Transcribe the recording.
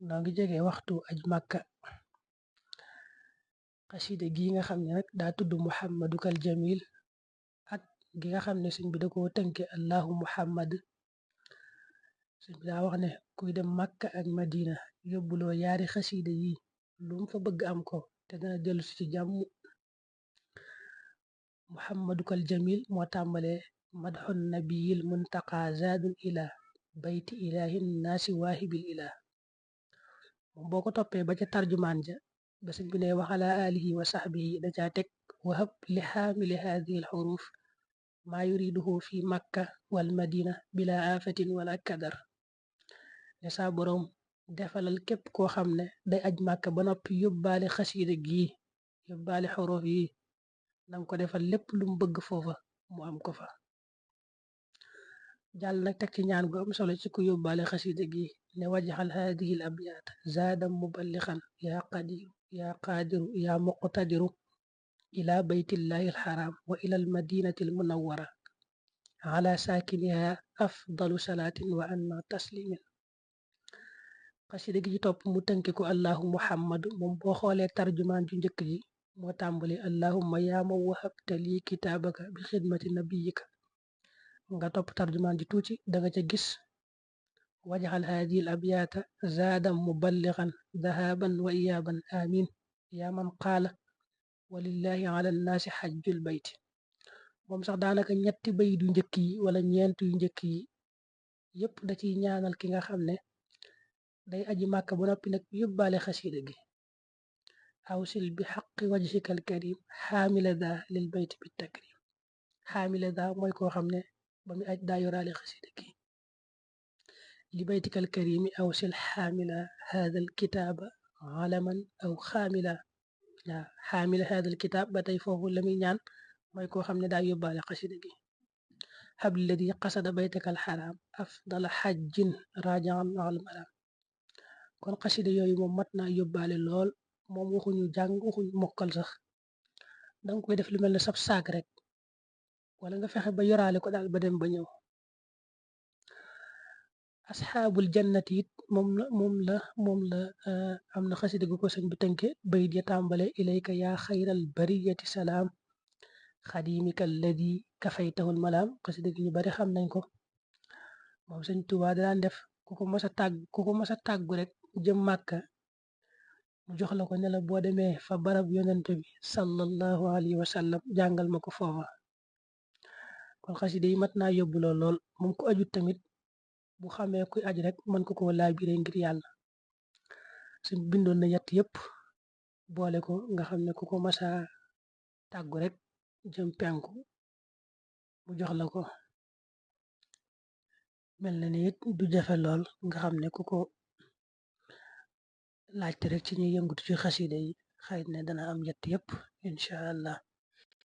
noo ngi jege waxtu aj màkka xasida gi nga xam ne nag daa tudd muhammadukal jamil ak gi nga xam ne sëñ bi da koo tënke allahu muhammad. sëñ bi daa wax ne kuy dem màkka ak madina yóbbuloo yaari xasida yi lum fa bëgg am ko te dana dellu si ci jàmm. muhammadukal jamil moo tàmbale madxun nabiyil muntaqa zaadun ila bayti ilahin naasi waahibil ila moom boo ko toppee ba ca tarjumaan ja ba sëñ bi ne waxala alihi wa saxbihi da caa teg wahab li xaamili haadihi alxuruf maa yuriduhu fi makka wal madina bila afatin wala kadar ne saa boroom defalal képp koo xam ne day aj màkka ba noppi yóbbaale xasiida gii yóbbaale xuruf yi nanga ko defal lépp lu mu bëgg foofa mu am ko fa. jàll nag teg ci ñaan gu am solo ci ku yóbbaale xasida gi ne wajaxal haadihi l abyaat zaadam muballixan yaa qadiru yaa qaadiru yaa muqtadiru ila baytillahi alxaram wa ila almadinati almunawara ala saakiniha afdalu salaatin wa anna taslimin. xasida gi ci topp mu tënke ko allahu muhammad moom boo xoolee tarjumaan ju njëkk ji moo tàmbali allahumma yaa ma wahabta lii kitaabaka bi xidmati nabiyika nga topp tarjumaan ji tuuti danga ca gis wajaxal haadihi l abyaata zaadan muballigan dahaban wa iyaaban amin yaa man qaala walillahi ala nnaasi xajjul bayti. moom sax daanaka ñetti bayit yu njëkk yi wala ñeent yu njëkk yi yépp da ciy ñaanal ki nga xam ne day aji màkka ba noppi nag yóbbaale xasiida gi awsil bi xaqi wajhika al karim xaamila daa lil bayti bi takrim. xaamila daa mooy koo xam ne ba mu aj daa yoraale xasida gi li baytikal karimi aw sil xaamila haadal kitaaba alaman aw xaamila. waaw xaamila haadal kitaab ba tey foofu la muy ñaan mooy koo xam ne daa yóbbaale xasida gi habladi qasada baytakal xaraam afdala xajjin rajaan al maram. kon xasida yooyu moom mat naa yóbbaale lool moom waxuñu jàng waxuñu mokkal sax danga koy def lu mel ne sab saak rek wala nga fexe ba yoraale ko daal ba dem ba ñëw. asxaabul jannati it moom la am na xasida gu ko sëñ bi tënke bayit ya tàmbale ilayka yaa xayral bariyati salaam xadimika alladi kafaytahul malaam. xasida gi ñu bari xam nañ ko moom sëñ Tuubaa daan def ku ko mas a tàggu rek jëm màkka mu jox la ko ne la boo demee fa barab yonente bi sallallahu alayhi wa sallam jàngal ma ko foofa. kon xasida yi mat naa yóbbuloo lool moom ko aju tamit bu xamee kuy aj rek mën ko koo laabire ngir yàlla. suñ bindoon na yett yépp boole ko nga xam ne ku ko masa tàggu rek jëm penku mu jox la ko mel na ni it du jafe lool nga xam ne ku ko laajte rek ci ñuy yëngutu ci xasida yi xëy na dana am yett yépp incha allah.